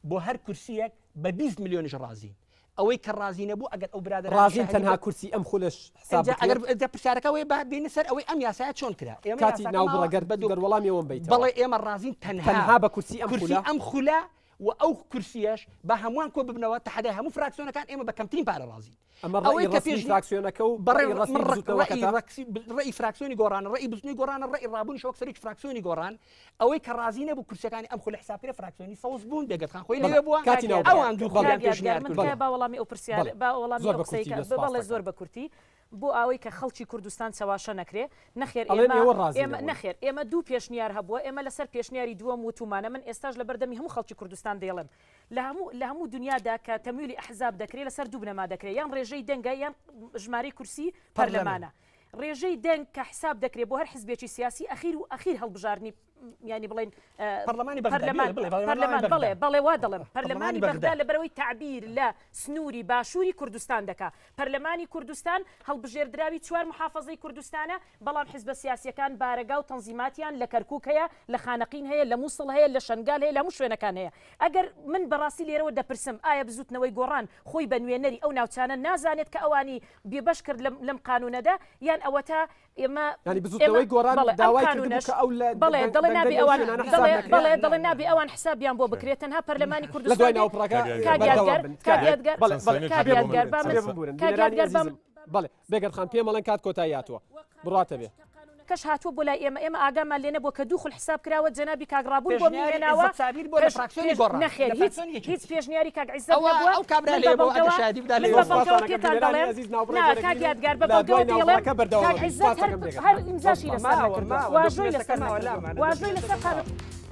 بۆ هەر کورسیەک بە 20 ملیۆنیش ڕازین ئەوەی کە ڕازی نەبوو ئەگەر ئەو برادەرانە ڕازین شاهیدی تەنها بن- کورسی ئەم خولەش حساب ئینجا ئەگەر بکرێت ئینجا پرسیارەکە ئەوەیە با بێینە سەر ئەوەی ئەم یاسایە چۆن کرا ئێمە کاتی یاساکە ناوبڕە ماوە گەر بە دوو گەر وەڵامی ئەوەم بەیتەوە بەڵێ ئێمە ڕازین تەنها تەنها بە کورسی ئەم کورسی خولە ئەم خولە و ئەو کورسیەش با هەمووان کۆ ببنەوە تەحەدای هەموو فراکسیۆنەکان ئێمە بە کەمترین پارە ڕازین. ئەمە ئەوەی ڕەئی کە ڕەسمی پێش فراکسیۆنەکە و بەڕێ ڕەئی ڕەسمی ڕەئی بزوتنەوەکەتە؟ ڕەکسی ڕەئی فراکسیۆنی گۆڕانە ڕەئی بزوتنەوەی گۆڕانە ڕەئی ڕابوونیشە وەک سەرۆکی فراکسیۆنی گۆڕان ئەوەی کە ڕازی نەبوو کورسیەکانی ئەم خولە حساب کرێ فراکسیۆنی سەوز بوون بێگەرد خان خۆی بەڵێ لەوێ بووە کاتی کاک ناوبراو ئەوان یادگار دوو بەڵێ خولیان کاک یادگار پێشنیار من کردووە بەڵێ تکایە با وەڵامی ئەو پرسیار بەڵێ با وەڵامی زۆر ئەو بە قسەی کورتی کە لە بەڵێ سوپاستەکەم. زۆر بە کورتی بۆ ئاوەی کە خەڵکی کوردستان چەواشە نەکرێ نەخێر ئەڵێن ئێمە ئێوە ڕازی ئێمە نەبوون. نەخێر ئێمە دوو پێشنیار هەبووە ئێمە لەسەر پێشنیاری دووەم وتومانە من ئێستاش لەبەردەمی هەموو خەڵکی کوردستان دەیڵێم لە هەموو لە هەموو دنیادا کە تەمویلی ئەحزاب دەکرێ لەسەر دوو بنەما دەکرێ یان ڕێژەی دەنگە یان ژمارەی کورسی پەرلەمانە ڕێژەی دەنگ کە حساب دەکرێ بۆ هەر حزبێکی سیاسی ئەخیر و ئەخیر هەڵبژاردنی یانی بڵێن پەرلەمانی بەغدا پەرلەمان بڵێ بڵێ پەرلەمان بەغدا. بەڵێ بەڵێ وا دەڵێم پەرلەمانی پەرلەمانی بەغدا بەغدا. لەبەرەوەی تەعبیر لە سنووری باشووری کوردستان دەکا پەرلەمانی کوردستان هەڵبژێردراوی چوار محافەزەی کوردستانە بەڵام حزبە سیاسیەکان بارەگا و تەنزیماتیان لە کەرکوک هەیە، لە خانەقین هەیە، لە موسڵ هەیە، لە شەنگال هەیە، لە هەموو شوێنەکان هەیە. ئەگەر من بەڕاستی لێرەوە دەپرسم ئایا بزوتنەوەی گۆڕان خۆی بە نوێنەری ئەو ناوچانە نازانێت کە ئەوانی بێبەش کرد لەم لەم قانونەدا یان ئەوەتا ئێمە یانی ئێمە بزوتنەوەی گۆڕان بەڵێ ئەم داوای کردبوو قانونەش کە ئەو لە بەڵێ دەنگ دەڵێ نابێ دەنگدەری ئەو ئەوان شوێنانە حساب دەڵێ نەکرێت. بەڵێ دەڵێ نابێ ئەوان حسابیان بۆ بکرێت تەنها پەرلەمانی لە کوردستان دوای بێ ناوپڕەکە کاک بەردەوام یادگار بن کاک تکایە یادگار بەڵێ بەڵێ چەند کاک سانیەکی بۆ من یادگار با من بێ ببورن کاک بینەرانی یادگار با ئەزیزم بەڵێ بێگەرد خان پێم ئەڵێن کات کۆتایی هاتووە بڕواتە بێ. کەش هاتووە بۆ لای ئێمە ئێمە ئاگامان لێ نەبووە کە دوو خول حساب کراوە جەنابی کاک ڕابوون بۆ منی پێشنیاری هێناوە عیزەت سابیر بۆ لە پێش فراکسیۆنی پێش گۆڕان نەخێر لە هیچ فراکسیۆنی یەکێتی هیچ پێشنیاری کاک عیزەت ئەوە نەبووە ئەو کابرا من لێ بە بۆ ئەگەر بەڵگەوە شایەدی بدا من لێ بە بۆ بەڵگەوە سوپاستانەکەم پێتان بینەرانی دەڵێم ئەزیز ناوبڕێک نا کاک وەرەگرین و یادگار بە لە دوای بەڵگەوە دەیڵێم ناوبڕەکە بەردەوام کاک ئەبین عیزەت هەر سوپاستەکەم بێگەرد هەر خان ئیمزاشی زۆر سوپاس لەسەر ماوە نەکردووە ماوە واژۆی دۆکیومێنتەکە لەسەر ماوە نەکردووە لامانە واژۆی دۆکیومێنتەکە لەسەر قانون ماوە.